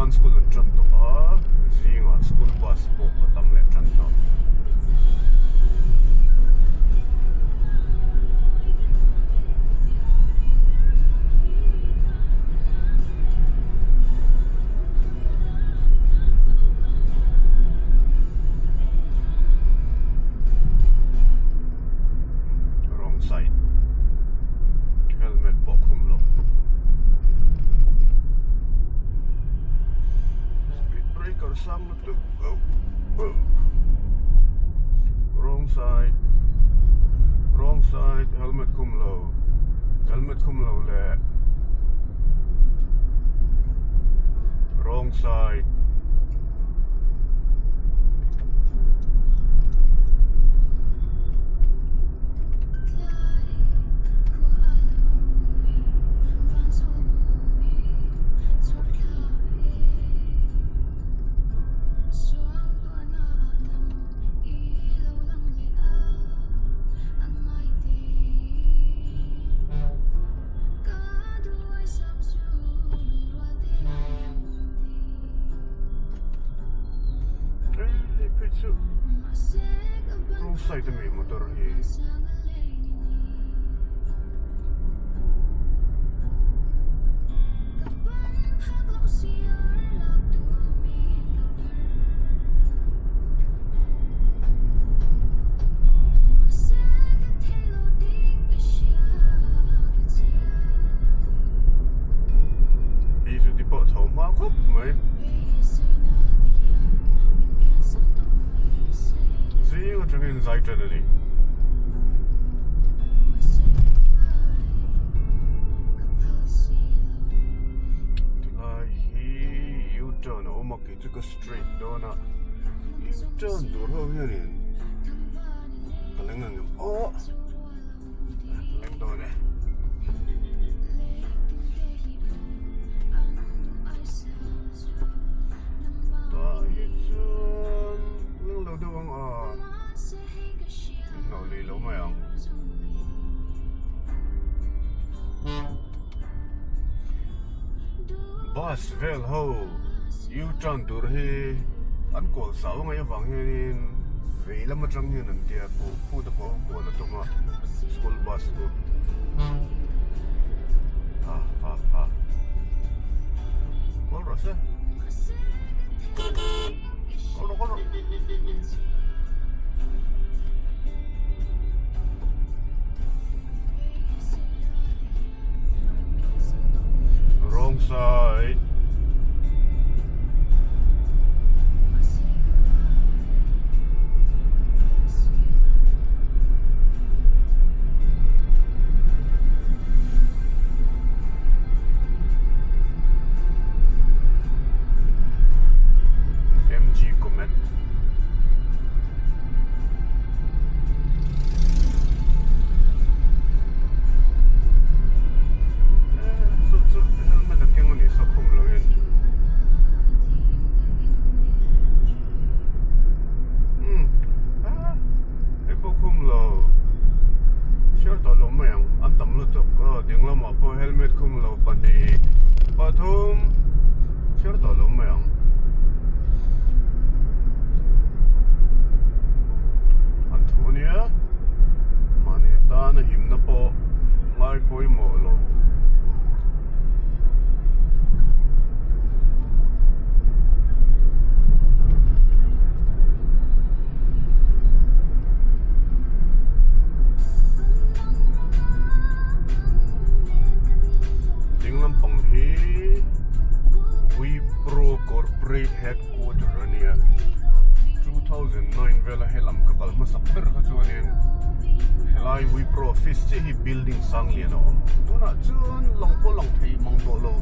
khan school an tan tawh a, zingah school bus pawh a tam leh tan tawh. Wrong side. Helmet pawh khum lo. Speed breaker sang lutuk. Oh. Oh. Wrong side. Wrong side. Helmet khum lo. Helmet khum lo leh. Wrong side. Hei phei chu wrong side ami motor hi. Pi chu ti pawh chho hma khawp mai. Zing atangin zai tan a ni. Tilai hi U-turn a awm a kei chu ka straight dawn a U-turn tur ho hianin ka leng ang em aw ka leng dawn e. Tah hi chuan leng lo deuh ang a. Hnawh lui lo mai ang. Bus vel ho U-turn tur hi an kawl sau ngai avang hianin vei lam atang hian an tia pawh khu te pawh kawl a tum a school bus chu ha ha ha kawl rawh se kawl rawh kawl rawh. Wrong side. MG Comet. Chu chu helmet a keng a nih saw khum lo in. Umm ah hei pawh khum lo chhiar tawh lo mai ang an tam lutuk aw ding lamah pawh helmet khum lo pahnih pathum chhiar tawh lo mai ang. An thu ania mahni tana himna pawh ngai pawimawh lo. Ding lampang hi Wipro Corporate Headquarter a nia 2009 vela helam ka kal hmasak ber kha chuanin helai Wipro office chiah hi building sang lian a awm tunah chuan lang pawh lang thei mang tawh lo.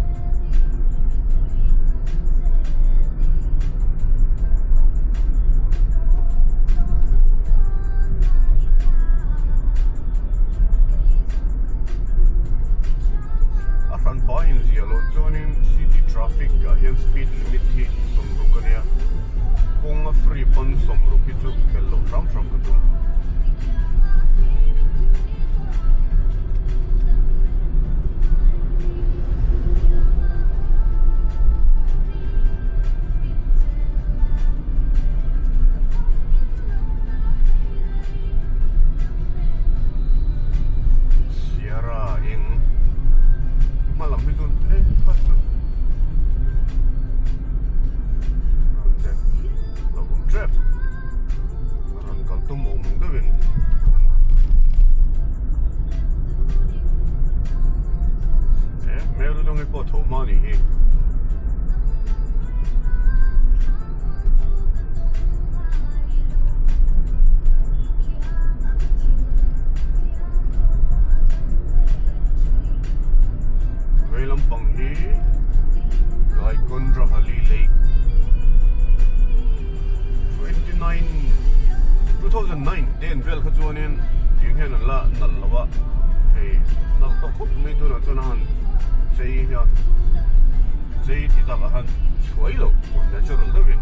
A hran pa inziah loh chuanin city traffic ah hian speed limit hi sawmruk a nia kawng a free pawn sawmruk hi chu khelh loh hram hram ka tum. Sendongi pawh tho hma a nih hi. Vei lampang hi Kaikondrahalli Lake 29 2009 ten vel kha chuanin tiang hian an la nalh lo a hei nalh tawh khawp mai tunah chuan a han chei hian chei ti tak a han chhuai loh natural deuhin.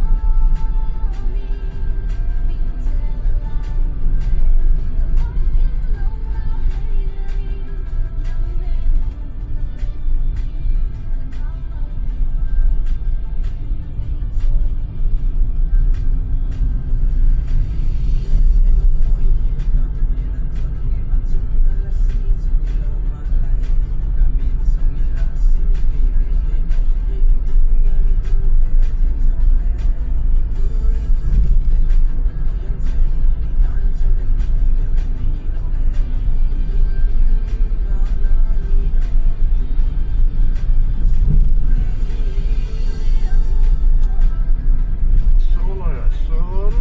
Saw laiah sawn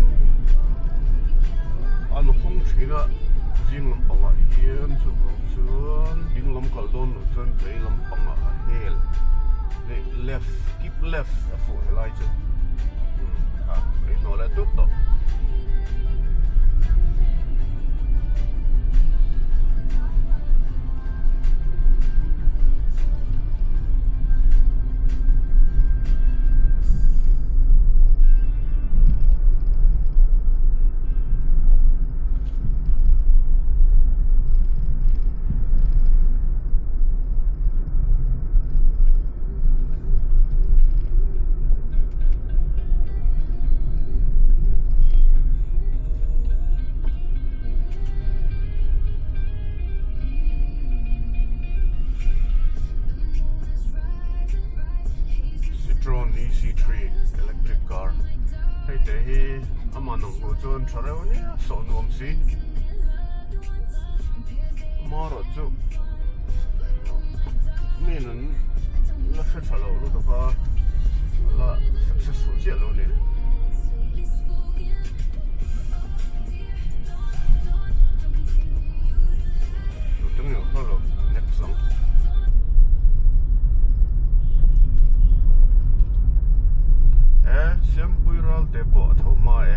an hawng thin a zing lampangah hian chuvang chuan ding lam kal dawn loh chuan vei lampangah a hel left keep left a fuh helai chu a ka inhnawh leh tut tawh. Citroen EC3 electric car hei te hi amah nang hmuh chuan tha reuh ania sawh nuam si amaherawh chu mi nun la hre tha lo lutuk a la successful chiah lo a ni. E Siampui ral te pawh a tho hma e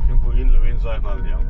thingpui in lo in zai nghal niang.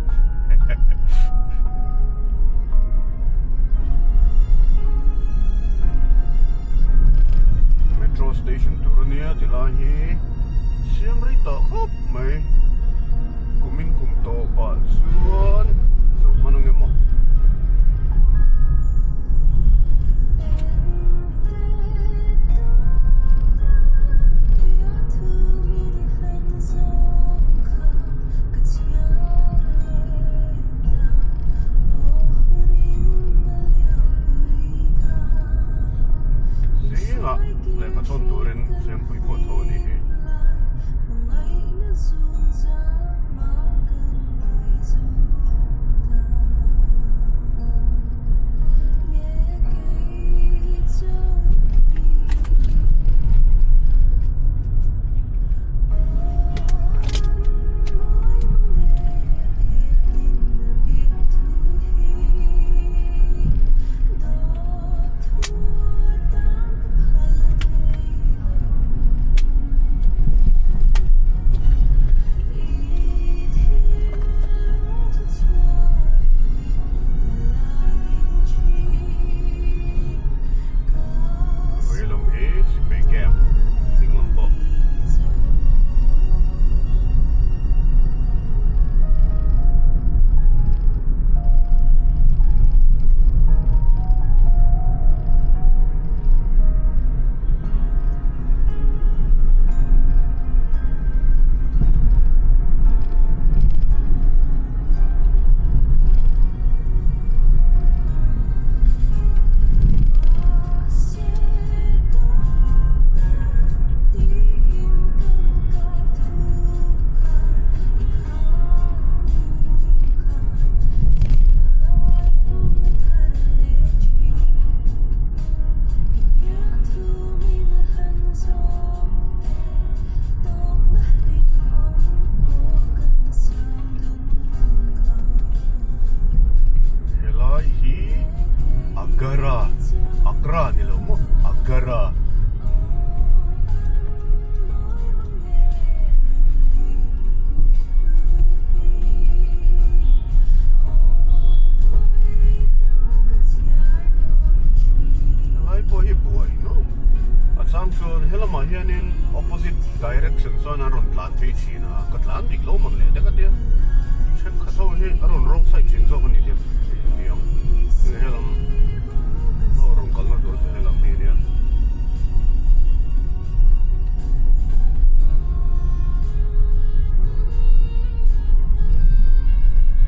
Agra ni lo maw Agara. Helai pawh hi buai no a chang chuan helamah hianin opposite direction chuan an rawn tlan phei thin a ka tlan dik lo man leh dek a tia thenkhat ho hi a rawn wrong side thin zawk a ni tia niang helam ho rawn kalna tur chu helam hi a nia.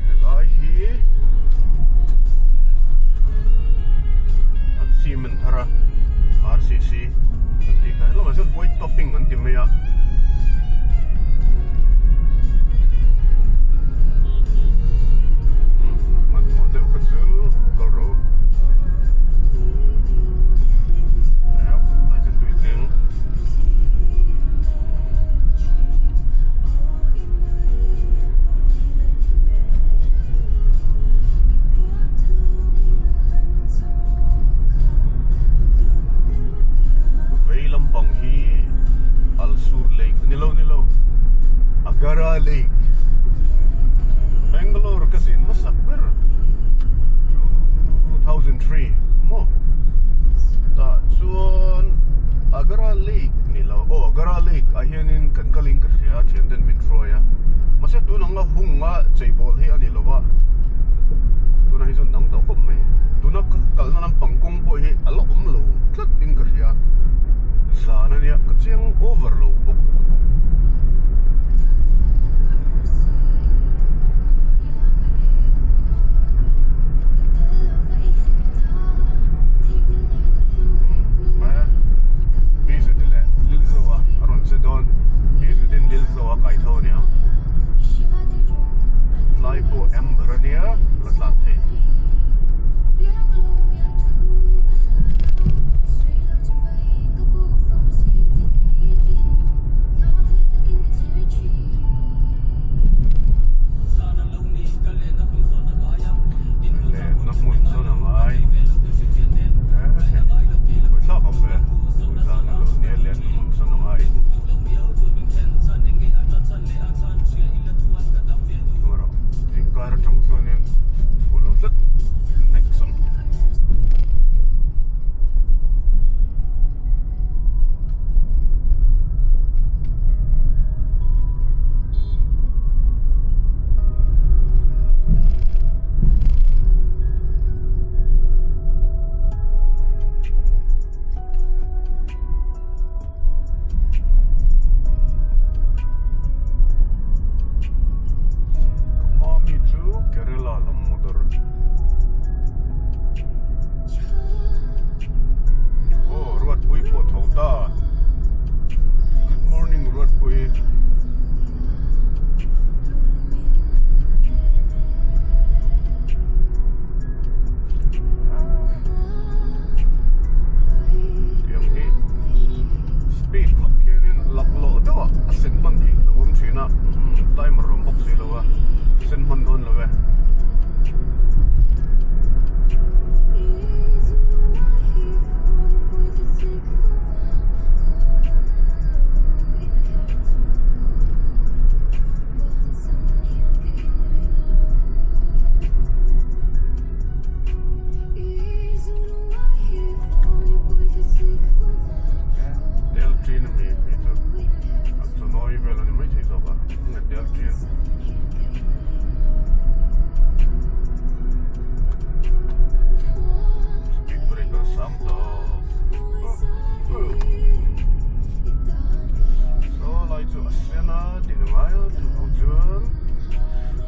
Helai hi an cement thar a RCC an tih kha helamah chuan white topping an ti mai a. Hmanhmawh deuh kha chu kal rawh u. Vei lampang hi Alsur Lake ni lo ni lo Agara Lake Bangalore ka zin hmasak ber 2003 maw tah chuan Agara Lake ni lo aw Agara Lake ah hianin kan kal in ka hria thian ten min hruai a mahse tun anga hung a cheibawl hi a ni lo a tunah hi chuan dang tawh khawp mai tuna ka kalna lampang kawng pawh hi a la awm lo tlat in ka hria zan ania ka chiang over lo bawk. Lenna hmun sawn a ngai Thlak awm ve zan a lo nia lenna hmun sawn a ngai Rawh inkar atang chuanin fuh lo tlat next ang. Ka mami chu Kerala lam motor. Aw Ruatpui pawh tho ta. Good morning Ruatpui. Tiang hi speed vak hianin laklawh deuh a a sen hman theih loh awm thin a timer a awm bawk si lo a sen hman dawn lo e. Tel ṭin a mi hei chu a chawnawi vel a ni maithei zawk a nge tel ṭin. Speed breaker sang tawp saw lai chu a sen a din a ngai a chuvang chuan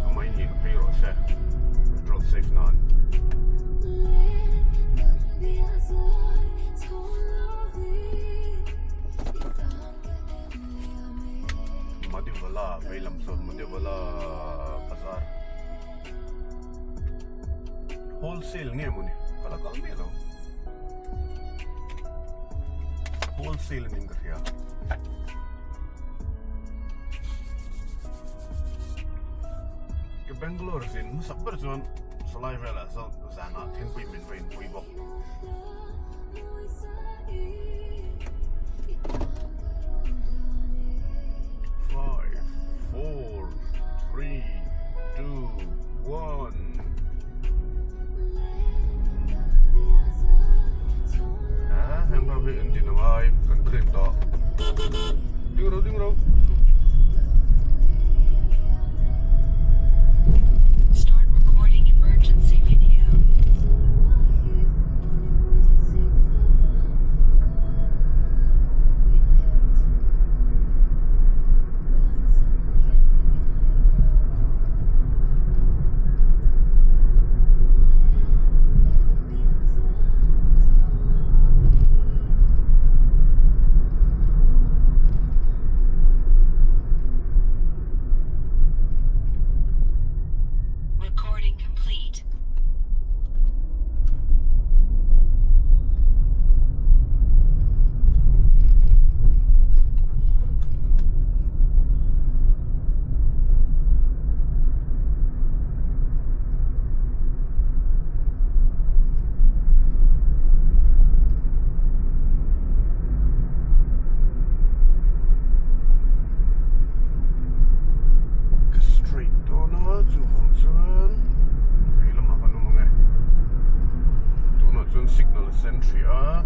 amah in hi. Phei rawh se petrol safe nan. Madiwala vei lam sawn Madiwala bazar wholesale nge mawni ka la kal miah lo wholesale a ning ka hria. Ka Bangalore zin hmasak ber chuan Sawlai velah sawn zanah thingpui min va inpui bawk. Five, four, three, two, one. Ah, heng ho hi an din angai kan green tawh. Ding ro ding ro. Start recording emergency video. Recording complete. Ka straight dawn a chuvang chuan vei lamah kan awm ang e tunah chuan signal a sen hrih a.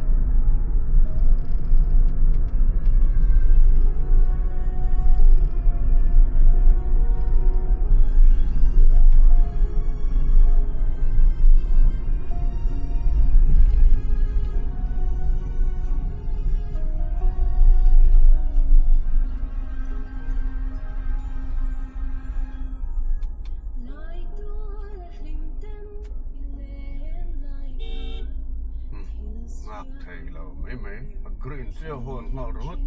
Nghak thei lo mai mai a green chiah hawn nghal ringawt.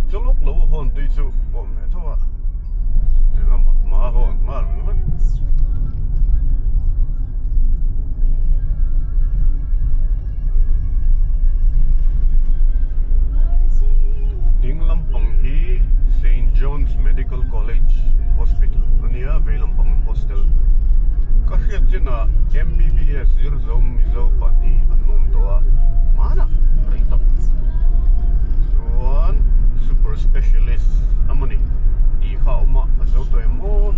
Chawlawk lo hawn tui chu awm ve tho a engemaw hma hawn nghal ringawt. Ding lampang hi Saint John's Medical College and Hospital a nia vei lampang hostel ka hriat chinah M_B_B_S zir zo Mizo pahnih an awm tawh a hmanah rei tak chuan super specialist a maw ni tih kha a awm a a zo tawh em aw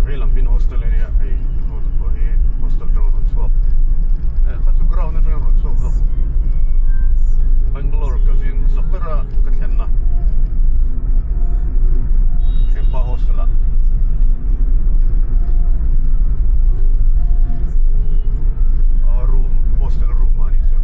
vei lam hin hostel a nia hei ho te pawh hi hostel atang a rawn chhuak eh kha chu ground atang a rawn chhuak zawk Bangalore ka zin hmasa ber a ka thlenna thianpa hostel ah. Room hostel room a nih chu.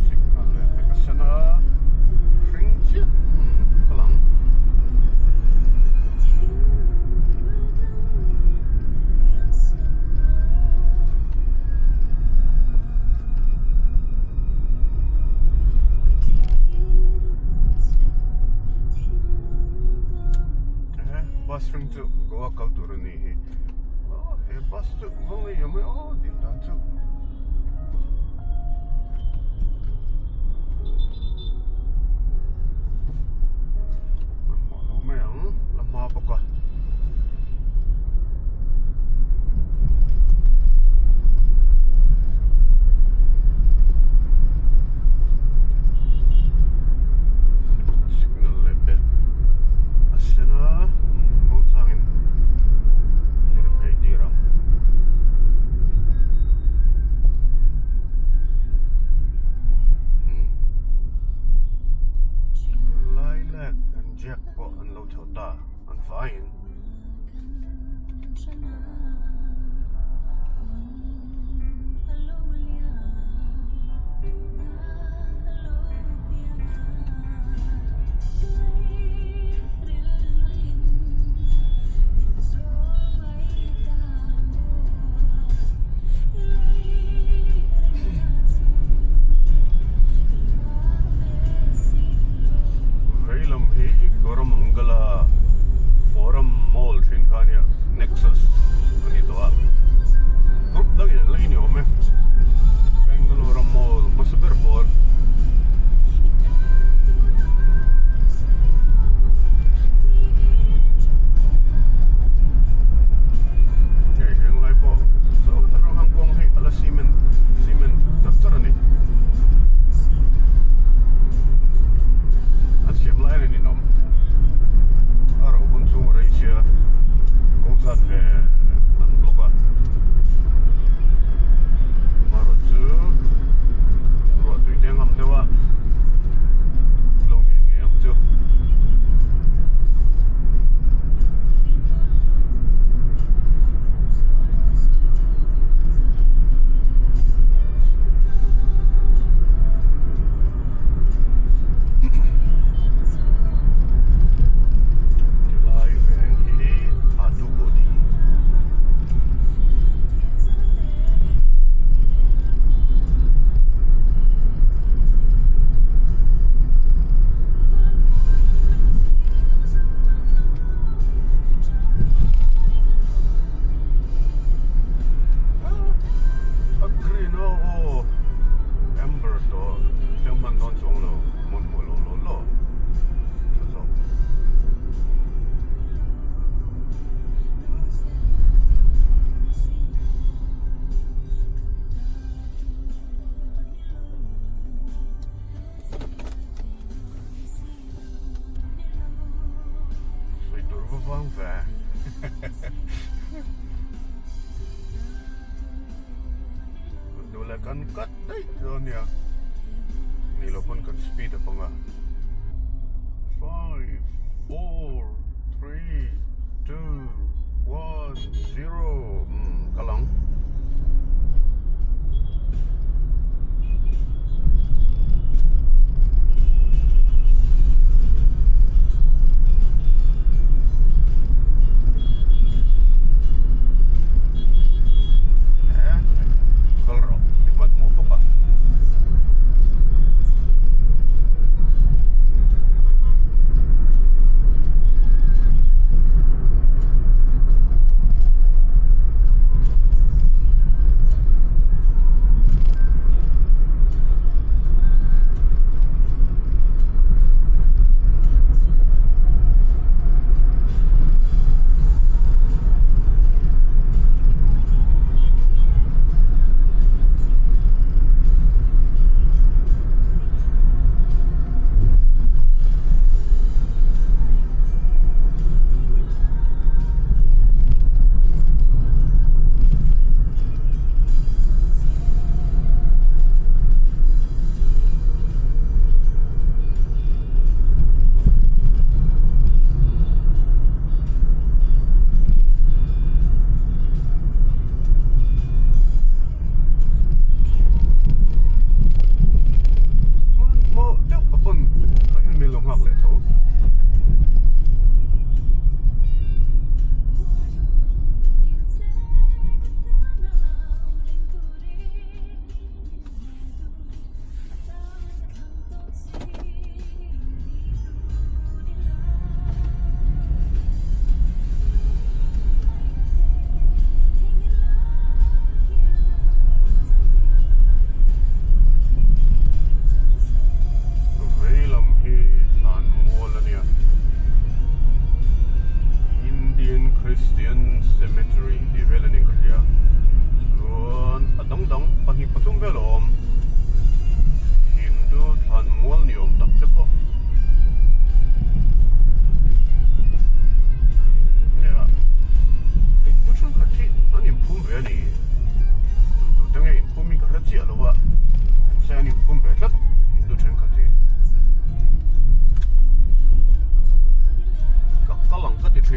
Signal leh pek a sen a hring chiah ka lang. Bus hring chu Goa kal tur a ni hi he bus chu va ngei awm e aw din dan chu. Hmanhmawh lo mai ang la hma bawk a. Signal leh pek. vaiin. Veilam hi Koramangala Forum Mall thin kha ania Nexus a ni tawh a group dangin an la in awm e Bangalore Mall hmasa ber pawl. Hei henglai pawh saw tak ang kawng hi a la cement cement char char a ni. A siam lai a ni ninawm. A ro hun chhung a rei sia kawng zat ve an block a. Amaherawh chu ruah tui te ngam deuh a lo nge nge ang chu. Tilai veng hi Adugodi. A green a aw amber tawh thleng hman dawn chuang lo hmun hmuh lo law law tha zawk. Sawi tur va vang ve. Duh leh kan cut daih dawn nia. Ni lo pawn kan speed a panga. 5 4 3 2 1 0 um kal ang. Kal rawh i hmanhmawh bawk a.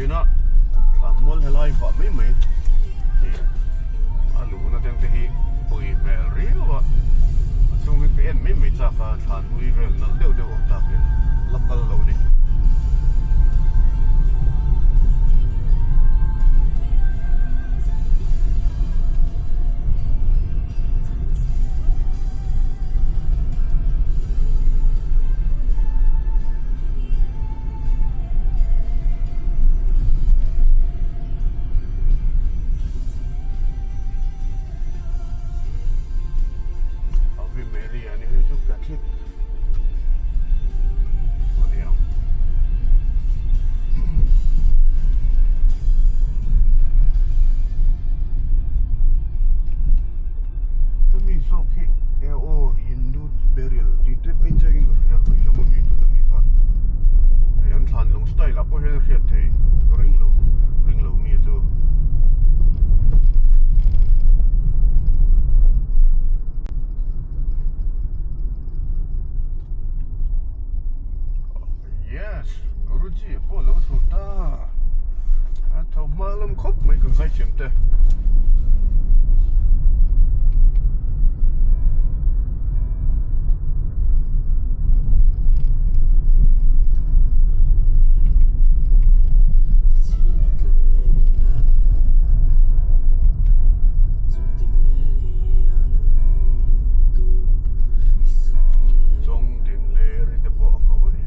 thin a thlanmual helai vah mai mai hei a luhna te ang te hi pui hmel riau a a chhung hi ka en mai mai chak a thlan hlui vel nalh deuh deuh ang takin la kal lo ni. Ave Maria ni hei chu Catholic a ni ang. Hemi zawk hi e aw Hindu burial tih te pawh inziak in ka hria ka ilo mi tuna mi kha hei an thlan lung style ah pawh hian a hriat theih ring lo ring lo mi chu. Yes Guruji pawh lo thu ta a tho hma lam khawp mai kan zaithiam te. Chawngtin leri te pawh a ko a ni.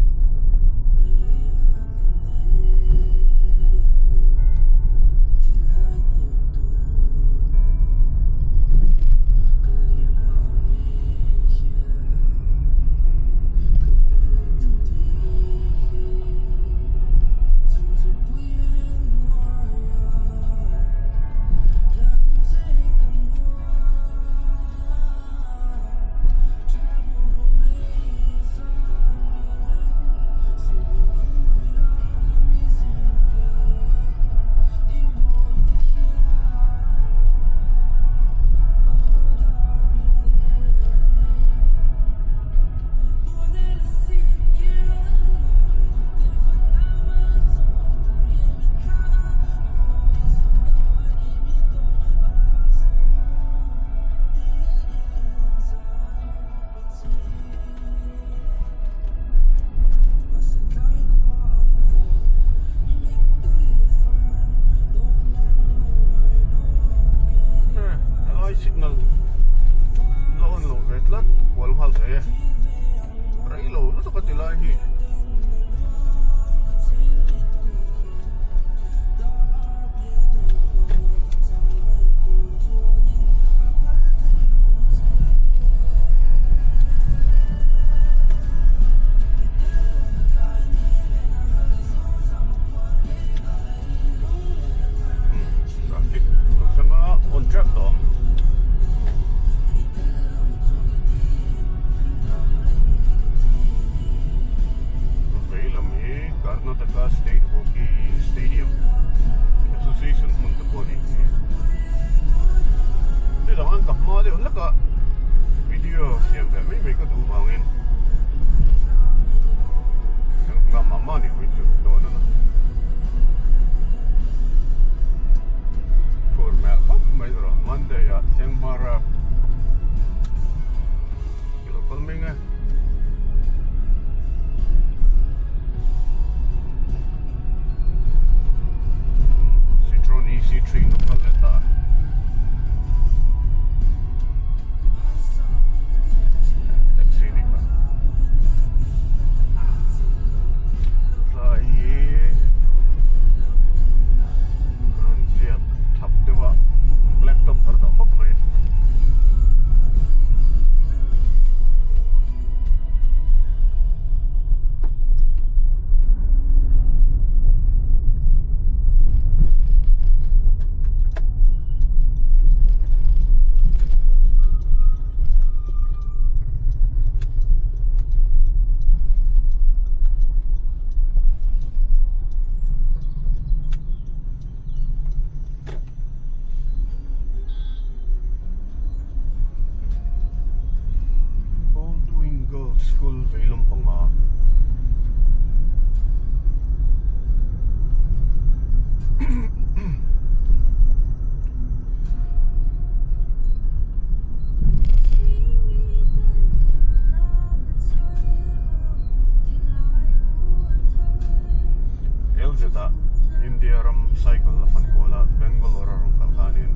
ram cycle a fan kual a, Bangalore a rawn kal khanin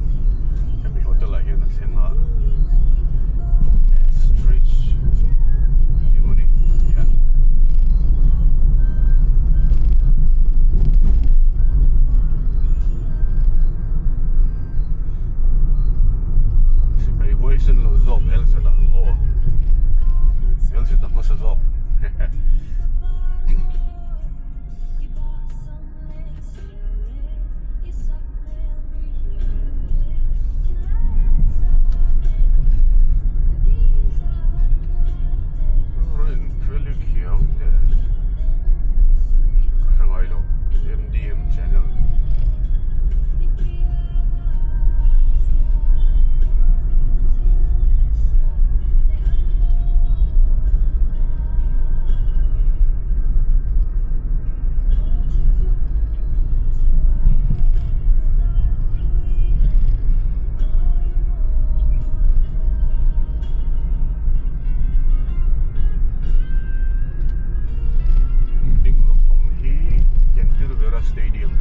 hemi hotel ah hian a thleng a, Stretch tih maw ni hian. Sipai huaisen lo zawk LZ a aw LZ a hmasa zawk MDM channel. Ding lampang hi Kentir Vera Stadium.